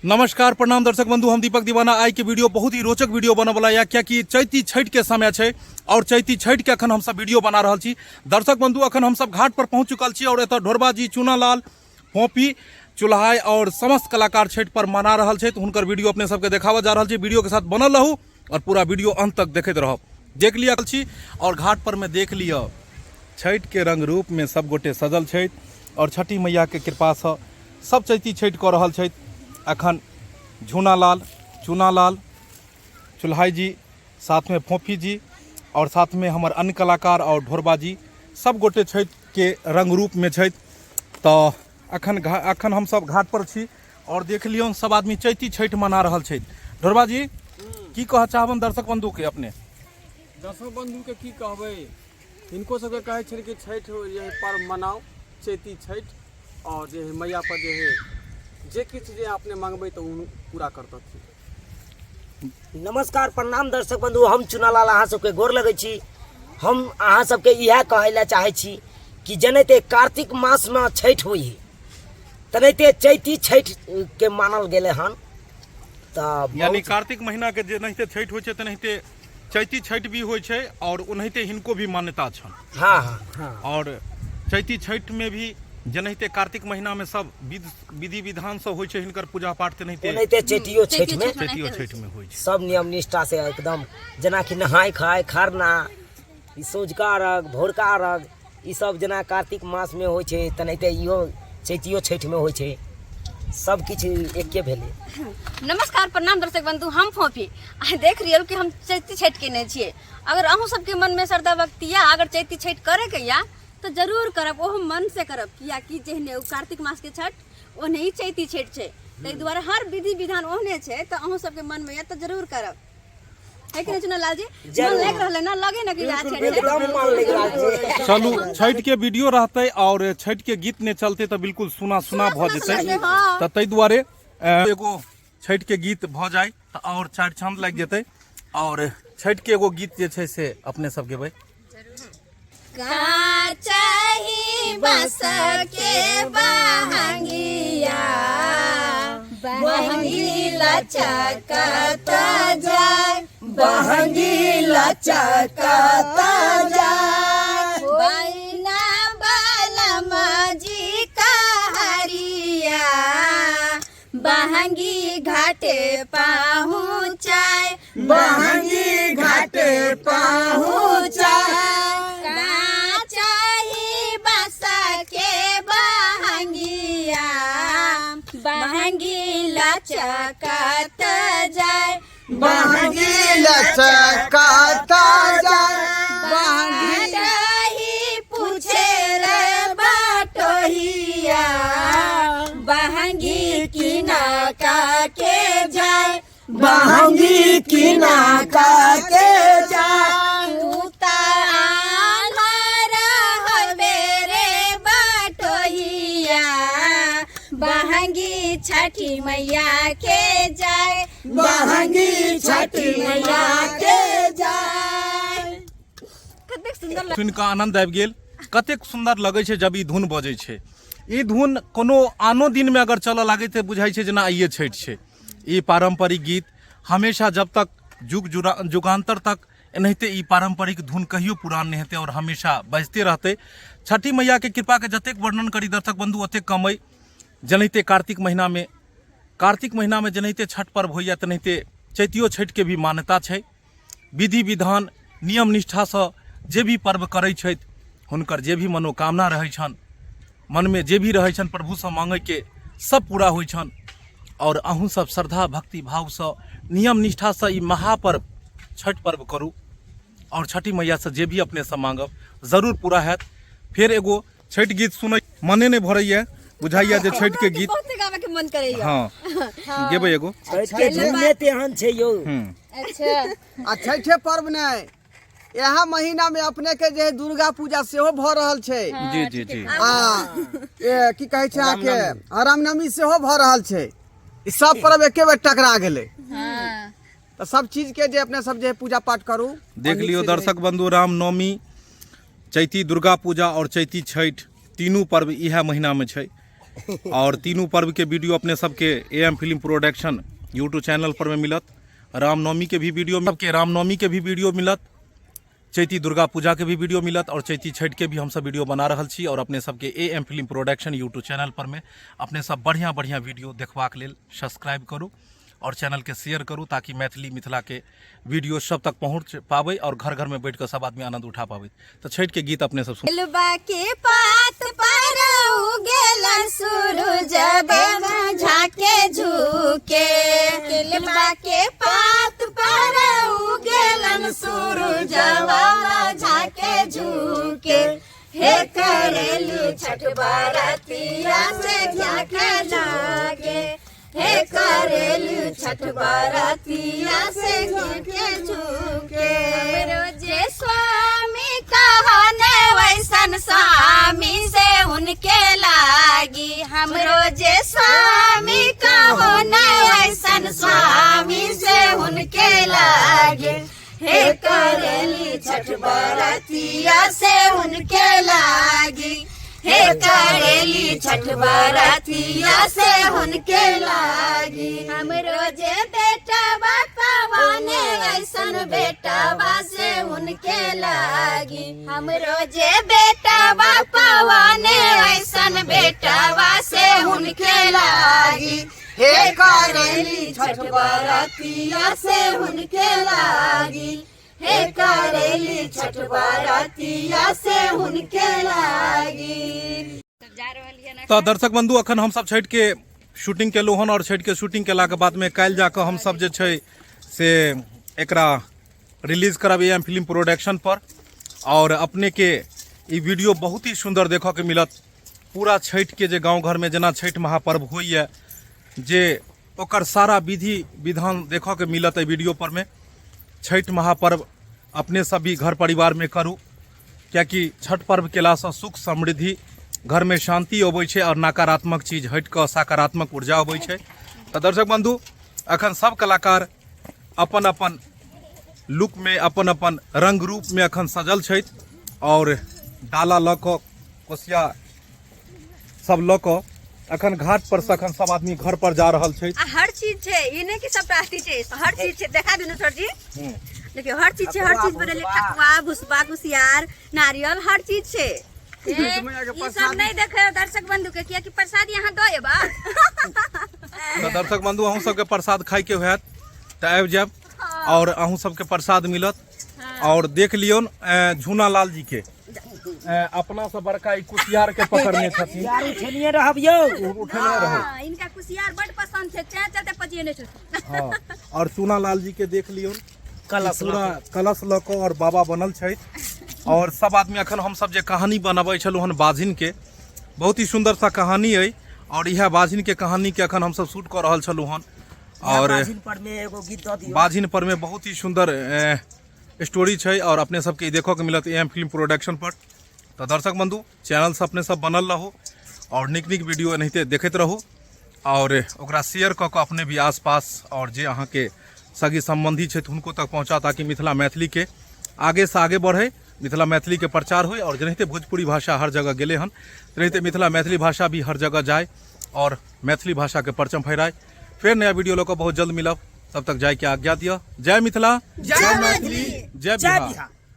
नमस्कार प्रणाम दर्शक बंधु, हम दीपक दीवाना। आइ के वीडियो बहुत ही रोचक वीडियो बनऽ वाला यऽ, कियाकि चैती छठि के समय छै और चैती छठि के अखन हमसब वीडियो बना रहल छी। दर्शक बंधु, अखन हमसब घाट पर पहुंच चुकल छी और एतऽ ढोरबा जी, चूनालाल, फोपी, चुल्हाई और समस्त कलाकार छठि पर मना रहल छथि। हुनकर वीडियो अपने सबके देखाबऽ जा रहल छी। वीडियो के साथ बनल रहू और पूरा वीडियो अंत तक देखैत रहब। देख लिअ छी और घाट पर में देख लिअ छठि के रंग रूप में सब गोटे सजल छथि और छठी मैया के कृपा से सब चैती छठि कऽ रहल छथि। अखन झूनालाल, चूनालाल, चुल्हाई जी, साथ में फोफी जी और साथ में हमर अन्य कलाकार और ढोरबा जी सब गोटे छठि के रंग रूप में छथि। तऽ अखन हम सब घाट पर छी और देख लियौन सब आदमी चैती छठि मना रहल छथि। ढोरबा जी, की कहऽ चाहबन दर्शक बंधु के अपने? दर्शक बंधु के की कहबै, हिनको सबके कहै छनि कि छठि जे पर्व मनाउ, चैती छठि, और जे है मैया पर जे है जे किछु जे अपने मांगबै तऽ ओ पूरा करतथिन। नमस्कार प्रणाम दर्शक बंधु, हम चुनालाल अहाँ सबके गोर लगै छी। हम अहाँ सबके इएह कहै लए चाहै छी कि जेनाहिते कार्तिक मासमे छठि होइ है तेनाहिते चैती छठि के मानल गेलै हन। तऽ यानी कार्तिक महीना के जेनाहिते छठि होइ छै तेनाहिते चैती छठि भी होइ छै और ओनाहिते हिनको भी मान्यता छनि। हाँ, हाँ, हाँ। और चैती छठि में भी जेनाहिते कार्तिक महीना में सब विधि विधान से होइ छै हिनकर पूजा पाठ, तेनाहिते ओनाहिते चैतियो छठि में चैतियो छठि में होइ छै सब नियम निष्ठा से एकदम, जेनाकि नहाय खाय, खरना, ई सौझका अर्घ, भोरका अर्घ, ई सब जेना कार्तिक मास में होइ छै तेनाहिते इहो चैतियो छठि में होइ छै। सब किछु एके भेलै। नमस्कार प्रणाम दर्शक बंधु, हम फोफी। आइ देख रही कि हम चैती छठि केने छियै। अगर अहूँ सबके मन में श्रद्धा भक्ति या अगर चैती छठि करे के या तो जरूर करब, ओहो मन से करब, कियाकि जेहने ओ कार्तिक मास के छठ ओहने ही चैती छठि छै, ताहि दुआरे हर विधि विधान ओहने छै। तऽ अहूँ सबके मन में या तऽ जरूर करब। है कि नहीं चुनालाल जी? मन लागि रहलै ना, लगे ना कि वएह छठि छै। एकदम मन लागि रहल छै। चलू छठि के वीडियो रहतै और छठि के गीत नहि चलतै तऽ बिल्कुल सुना सुना भऽ जेतै, तऽ ताहि दुआरे एगो छठि के गीत भऽ जाय तऽ और चारि चांद लागि जेतै। और छठि के एगो गीत जे छै से अपने सब गेबै। काचही बस के बहंगिया बहंगी लचकत जाय, बहंगी लचकत जाय, बैना बलम जी का हरिया बहंगी घाटे पहुँचाए, बहंगी घाटे पहुँचाए, काचही बस के बहंगिया बहंगी लचकत जाय, बहंगी लचकत जाय, बहंगी बहंगी पूछे रे बाटोहिया बहंगी किना का के जाय, बहंगी किना का के जाय, तू ता आन्हर हबे रे बाटोहिया बहंगी छठी मैया के जाय, बहंगी छठी मैया के जाय। कतेक सुंदर सुनि कऽ आनंद आबि गेल। कतेक सुंदर लगै छै जब ई धुन बजै छै। ई धुन कोनो आनो दिनमे अगर चलऽ लागै तऽ बुझाइ छै जेना आइए छठि छै। ई पारम्परिक गीत हमेशा जब तक जुग जुगान्तर तक एनाहिते ई पारम्परिक धुन कहियो पुरान नहि हेतै और हमेशा बजिते रहतै। छठी मैयाके कृपाके जतेक वर्णन करी दर्शक बंधु ओतेक कम अइ। जेनाहिते कार्तिक महीनामे जेनाहिते छठ पर्व होइए तेनाहिते चैतियो छठिके भी मान्यता छै। विधि विधान नियम निष्ठासँ जे भी पर्व करै छथि हुनकर जे भी मनोकामना रहै छनि, मनमे जे भी रहै छनि प्रभुसँ माँगैके, सब पूरा होइ छनि। आओर अहूँ सब श्रद्धा भक्ति भावसँ नियम निष्ठासँ ई महापर्व छठि पर्व करू आओर छठि मैयासँ जे भी अपनेसँ माँगब जरूर पूरा हैत। फेर एगो छठि गीत सुनै मने नहि भरैया, बुझाइया जे छठि के गीत बहुते गाबै के मन करैया। हाँ, गेबै एगो छठि के धुने तेहन छै यौ। अच्छा। आ छठे पर्व नहि, इएह महीना में अपने के जे है दुर्गा पूजा सेहो भऽ रहल छै। जी जी जी। आ ए, की कहै छै अहाँके, हाँ, रामनवमी सेहो भऽ रहल छै। ई सब पर्व एके बेर टकरा गेलै। तऽ सब चीज के जे अपने सब जे है पूजा पाठ करू। देख लियौ दर्शक बंधु, रामनवमी, चैती दुर्गा पूजा और चैती छठि तीनू पर्व इएह महीना में छै। और तीनू पर्व के वीडियो अपने सबके A M film production YouTube channel पर में मिलत। रामनवमी के भी वीडियो सबके, रामनवमी के भी वीडियो मिलत, चैती दुर्गा पूजा के भी वीडियो मिलत और चैती छठ के भी हम सब वीडियो बना रहल छी। और अपने सबके A M film production YouTube channel पर में अपने सब बढ़िया बढ़िया वीडियो देखबाक लेल सब्सक्राइब करू और चैनल के शेयर करू, ताकि मैथिली मिथिला के वीडियो सब तक पहुँच पाबै और घर घर में बैठ के सब आदमी आनंद उठा पाबै। तो छठ के गीत अपने सब सुन। बेलबा के पात पर उगेला सूरज देव झाके झुके, बेलबा के पात पर उगेलन सूरज बाबा झाके झुके, हे करेली छठ बारतिया से झाके झुके, हे करेली छठ बारतिया से झुके झुके। रोजे स्वामी कहने वैसन स्वामी से उनके लागी, हम रोजे स्वामी कहने वैसन स्वामी से उनके लागी, हे करेली छठ बरतिया से उनके लागी, हे करेली छठ बरतिया से उनके लागी। हम रोजे बेटा बापा बने ऐसन बेटा से उनके लागी, हम रोजे बेटा बापा बने ऐसन बेटा से उनके लागी, हे करेली छठ बरतिया से उनके लागी, हे करेली छठ बरतिया से उनके लागी। तो दर्शक बंधु, अखन हम सब छठ के शूटिंग केलहुँ हन और छठ के शूटिंग केलाके बादमे काल्हि जाकऽ हम सब जे छै से एकरा रिलीज करब ए एम फिल्म प्रोडक्शन पर। और अपने के ई वीडियो बहुत ही सुंदर देखऽ के मिलत। पूरा छठ के जे गाँव घरमे जेना छठ महापर्व होइए जे ओकर सारा विधि विधान देखऽ के मिलत एहि वीडियो पर में। छठ महापर्व अपने सब भी घर परिवार में करू, कियाकि छठ पर्व केलासँ सुख समृद्धि, घर में शांति अबै छै और नकारात्मक चीज हटि कऽ सकारात्मक ऊर्जा अबै छै। तऽ दर्शक बंधु, अखन सब कलाकार अपन अपन लुक में अपन अपन रंग रूप में अखन सजल छथि और डाला लऽ कऽ कोसिया सब लऽ कऽ अखन घाट पर से अखन सब आदमी घर पर जा रहल छै। आ हर चीज छै, ई नहि कि सबटा अथी छै, हर चीज छै। देखा दिनु सर जी, देखियौ हर चीज छै, हर चीज बनेले, ठकुआ, भुसबा, कुसियार, नारियल, हर चीज छै। ई सब नहि देखे दर्शक बंधु के, कियाकि प्रसाद यहाँ दऽ एबा। तऽ दर्शक बंधु, अहूँ सबके प्रसाद खाइके होयत तऽ आबि जायब और अहूँ सबके प्रसाद मिलत। और देख लियौन झूना लाल जी के अपना से बड़का ई कुसियार के पकड़ने छथिन। यार उठेलिए रहब यौ। उठेने रहब। हाँ, इनका कुसियार बड पसंद छै, चै चलते पचिए छथिन। हाँ, और चूना लाल जी के देख लियौन, कलश पूरा कलश लऽ कऽ और बाबा बनल छथि। और सब आदमी अखन हम सब जे कहानी बनबै छलहुँ हन बाझिन के, बहुत ही सुंदर सा कहानी अइ और इएह बाझिन के कहानी के अखन हम सब शूट कऽ रहल छलहुँ हन। और बाझिन पर में एगो गीत दऽ दियौ। बाझिन पर में बहुत ही सुंदर स्टोरी छै और अपने सबके ई देखऽ के मिलत ए एम फिल्म प्रोडक्शन पर। तऽ दर्शक बंधु, चैनल से अपने सब बनल रहू और नीक नीक वीडियो एनाहिते देखैत रहू और ओकरा शेयर कऽ कऽ अपने भी आसपास और जे अहाँके सगी सम्बन्धी छथि हुनको तक पहुँचा, ताकि मिथिला मैथिली के आगे से आगे बढ़े, मिथिला मैथिली के प्रचार होय। और जेनाहिते भोजपुरी भाषा हर जगह गेलै हन, तेनाहिते मिथिला मैथिली भाषा भी हर जगह जाय और मैथिली भाषा के परचम फहराए। फेर नया वीडियो लऽ कऽ बहुत जल्द मिलब, तब तक जाय के आज्ञा दिअ। जय मिथिला, जय मैथिली, जय जय बिहार। बिहार।